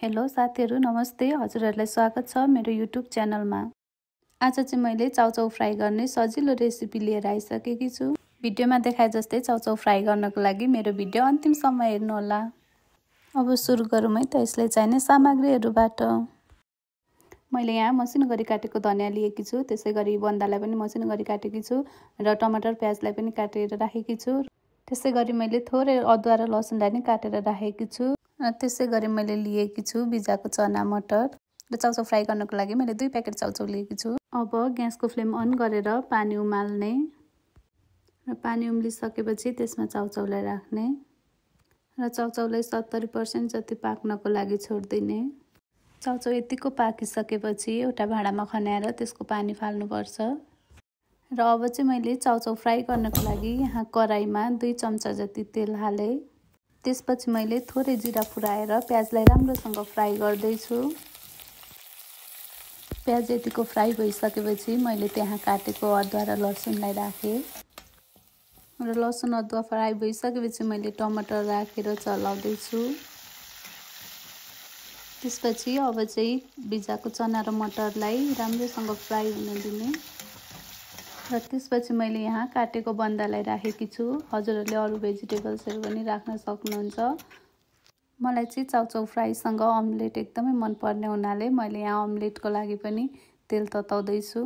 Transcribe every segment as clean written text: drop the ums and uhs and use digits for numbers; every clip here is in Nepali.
हेलो साथीहरु, नमस्ते। हजुरहरुलाई स्वागत छ मेरो युट्युब च्यानलमा। आज चाहिँ मैले चाउचाउ फ्राई गर्ने सजिलो रेसिपी लिएर आइसकेकी छु। भिडियोमा देखाए जस्तै चाउचाउ फ्राई गर्नको लागि मेरो भिडियो अन्तिमसम्म हेर्नु होला। अब सुरु गरौँ है त। यसले चाहिने सामग्रीहरुबाट मैले यहाँ मसिनो गरी काटेको धनिया लिएकी छु, त्यसैगरी बन्दालाई पनि मसिनो गरी काटेकी छु र टमाटर प्याजलाई पनि काटेर राखेकी छु। त्यसैगरी मैले थोरै अदुवा र लसुनलाई पनि काटेर राखेकी छु। त्यसैगरी मैले लिएकी छु भिजाको चना मटर र चाउचाउ फ्राई गर्नको लागि मैले 2 प्याकेट चाउचाउ लिएकी छु। अब ग्यासको फ्लेम अन गरेर पानी उमाल्ने र पानी उम्लिसकेपछि त्यसमा चाउचाउलाई राख्ने र चाउचाउलाई 70% जति पाक्नको लागि छोड्दिने। चाउचाउ यतिको पाकिसकेपछि एउटा भाँडामा खन्याएर त्यसको पानी फाल्नुपर्छ। र अब चाहिँ मैले चाउचाउ फ्राई गर्नको लागि यहाँ कराईमा 2 चम्चा जति तेल हाले। त्यसपछि मैले थोरै जिरा फुराएर प्याजलाई राम्रोसँग फ्राई गर्दै छु। प्याज यतिको फ्राई भइसकेपछि मैले त्यहाँ काटेको अदुवा र लसुनलाई राखे र लसुन अदुवा फ्राई भइसकेपछि मैले टमाटर राखेर चलाउँदै छु। त्यसपछि अब चाहिँ भिजाको चना र मटरलाई राम्रोसँग फ्राई हुन दिने र त्यसपछि मैले यहाँ काटेको बन्दालाई राखेकी छु। हजुरहरूले अरु भेजिटेबल्सहरु पनि राख्न सक्नुहुन्छ। मलाई चाहिँ चाउचाउ फ्राईसँग अमलेट एकदमै मन पर्ने हुनाले मैले यहाँ अमलेटको लागि पनि तेल तताउँदै छु।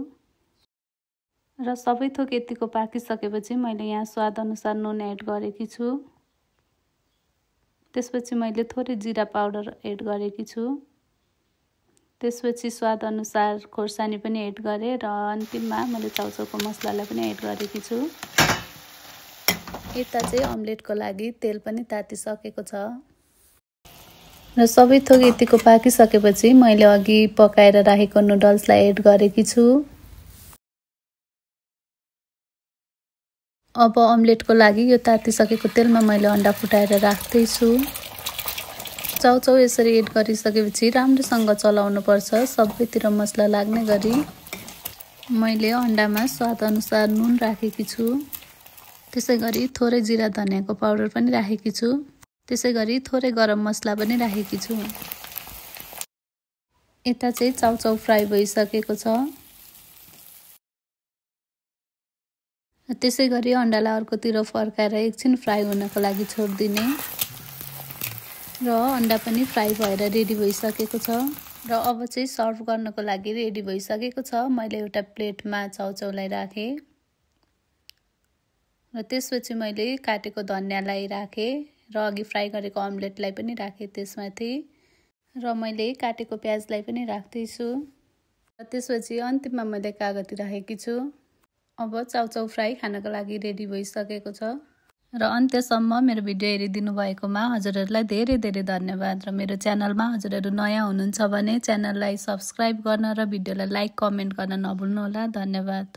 र सबै थोक यतिको पाकिसकेपछि मैले यहाँ स्वाद अनुसार नुन एड गरेकी छु। त्यसपछि मैले थोरै जिरा पाउडर एड गरेकी छु। त्यसपछि स्वाद अनुसार खोर्सानी पनि एड गरे र अन्तिममा मैले चाउचाउको मसलालाई पनि एड गरेकी छु। यता चाहिँ अमलेटको लागि तेल पनि तातिसकेको छ र सबै थोक यतिको पाकिसकेपछि मैले अघि पकाएर राखेको नुडल्सलाई एड गरेकी छु। अब अमलेटको लागि यो तातिसकेको तेलमा मैले अन्डा फुटाएर राख्दै छु। चाउचाउ यसरी एड गरिसकेपछि राम्रोसँग चलाउनु पर्छ, सबैतिर मसला लाग्ने गरी। मैले अन्डामा स्वाद अनुसार नुन राखेकी छु। त्यसैगरी थोरै जिरा धनियाको पाउडर पनि राखेकी छु। त्यसैगरी थोरै गरम मसला पनि राखेकी छु। यता चाहिँ चाउचाउ फ्राई भइसकेको छ। त्यसैगरी अन्डालाई अर्कोतिर फर्काएर एकछिन फ्राई हुनको लागि छोड्दिने र अन्डा पनि फ्राई भएर रेडी भइसकेको छ र अब चाहिँ सर्भ गर्नको लागि रेडी भइसकेको छ। मैले एउटा प्लेटमा चाउचाउलाई राखे र त्यसपछि मैले काटेको धनियालाई राखे र अघि फ्राई गरेको अमलेटलाई पनि राखे त्यसमाथि र मैले काटेको प्याजलाई पनि राख्दै छु र त्यसपछि अन्तिममा मैले कागती राखेकी छु। अब चाउचाउ फ्राई खानको लागि रेडी भइसकेको छ र अन्त्यसम्म मेरो भिडियो हेरिदिनु भएकोमा हजुरहरूलाई धेरै धेरै धन्यवाद। र मेरो च्यानलमा हजुरहरू नयाँ हुनुहुन्छ भने च्यानललाई सब्स्क्राइब गर्न र भिडियोलाई लाइक कमेन्ट गर्न नभुल्नु होला। धन्यवाद।